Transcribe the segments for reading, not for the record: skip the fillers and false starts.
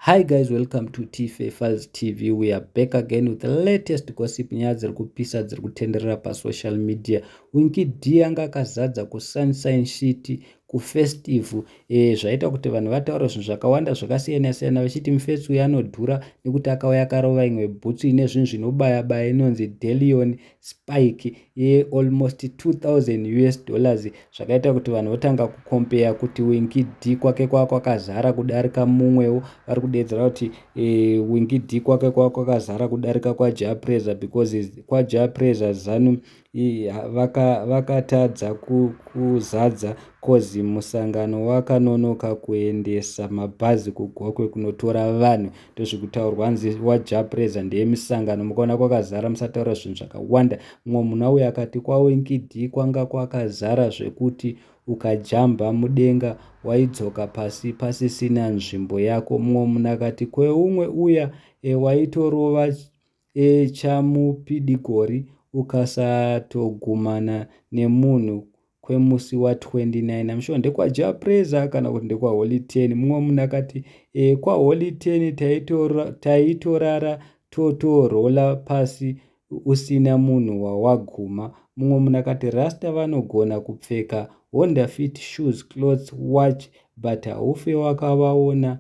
Hi guys, welcome to TFA Files TV. We are back again with the latest gossip, nyaya dziri kupisa dziri kutenderera pasocial media. Winky D anga akazadza kuSunshine City kufestive. Zvaita kuti vanhu vataura zvinhu zvakawanda zvakasiyana siyana, vachiti mufesi uyu anodhura nekuti akauya akarova imwe bhutsu ine zvinhu zvinobaya baya inonzi Delion Spike yealmost 2000 US dollars. Zvakaita kuti vanhu votanga kucompare kuti Winky D kwake kwava kwakazara kudarika mumwewo. Vari kudedzera kuti Winky D kwake kwava kwakazara kudarika kwaJah Prayzah, because kwaJah Prayzah ZANU vakatadza kuzadza 'cause musangano wakanonoka kuendesa mabhazi kuGokwe kunotora vanhu. Ndozvikutaurwa, hanzi waJah Prayzah ndeyemisangano, mukaona kwakazara musataura zvinhu zvakawanda. Mumwe munhu auya akati kwaWinky D kwanga kwakazara zvekuti ukajamba mudenga waidzoka pasi pasisina nzvimbo yako. Mumwe munhu akati kweumwe uya waitorova chamupidigori ukasatogumana nemunhu kwemusi wa29. I'm sure ndekwaJah Prayzah kana kuti ndekwaHoly 10. Mumwe munhu akati kwaHoly 10 taitorara totorola pasi usina munhu wawaguma. Mumwe munhu akati rasta vanogona kupfeka Honda Fit, shoes, clothes, watch, but haufe wakavaona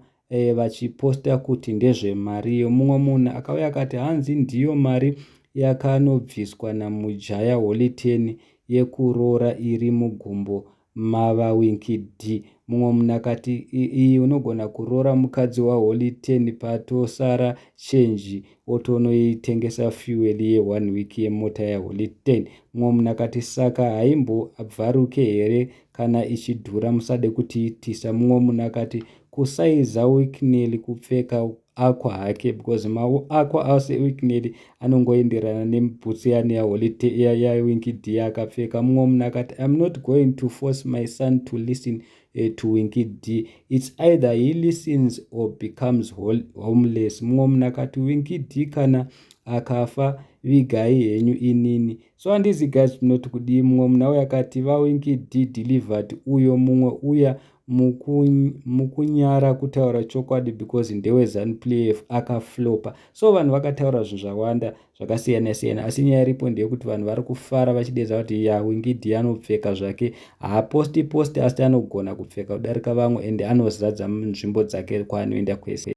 vachiposta kuti ndezvemariyo. Mumwe munhu akauya akati hanzi ndiyo mari yakanobviswa namujaya Holy 10 yekuroora iri mugumbo mavaWinky D. Mumwe munhu akati iyi unogona kuroora mukadzi waHoly 10, patosara chenji otonoitengesa fuel ye1 week yemota yaHoly 10. Mumwe munhu akati saka haimbobvaruke here kana ichidhura? Musade kutiitisa. Mumwe munhu akati kusaiza Wicknell kupfeka Aqua hake, because maAqua ase Wicknell anongoenderana nebhutsu yani yaWinky D akapfeka. Mumwe munhu akati, "I'm not going to force my son to listen to Winky D. It's either he listens or becomes homeless." Mumwe munhu akati Winky D kana akafa vigai henyu inini. So handizi guys tinoti kudii. Mumwe munhu auya akati vaWinky D delivered uyo. Mumwe uya mukunyara kutaura chokwadi because ndeweZANU PF, akaflopa. So vanhu vakataura zvinhu zvawanda zvakasiyana siyana, asi nyaya iripo ndeyekuti vanhu vari kufara vachidedza kuti ya, Winky D anopfeka zvake, haaposti posti, asi anogona kupfeka kudarika vamwe ende anozadza nzvimbo dzake kwaanoenda kwese.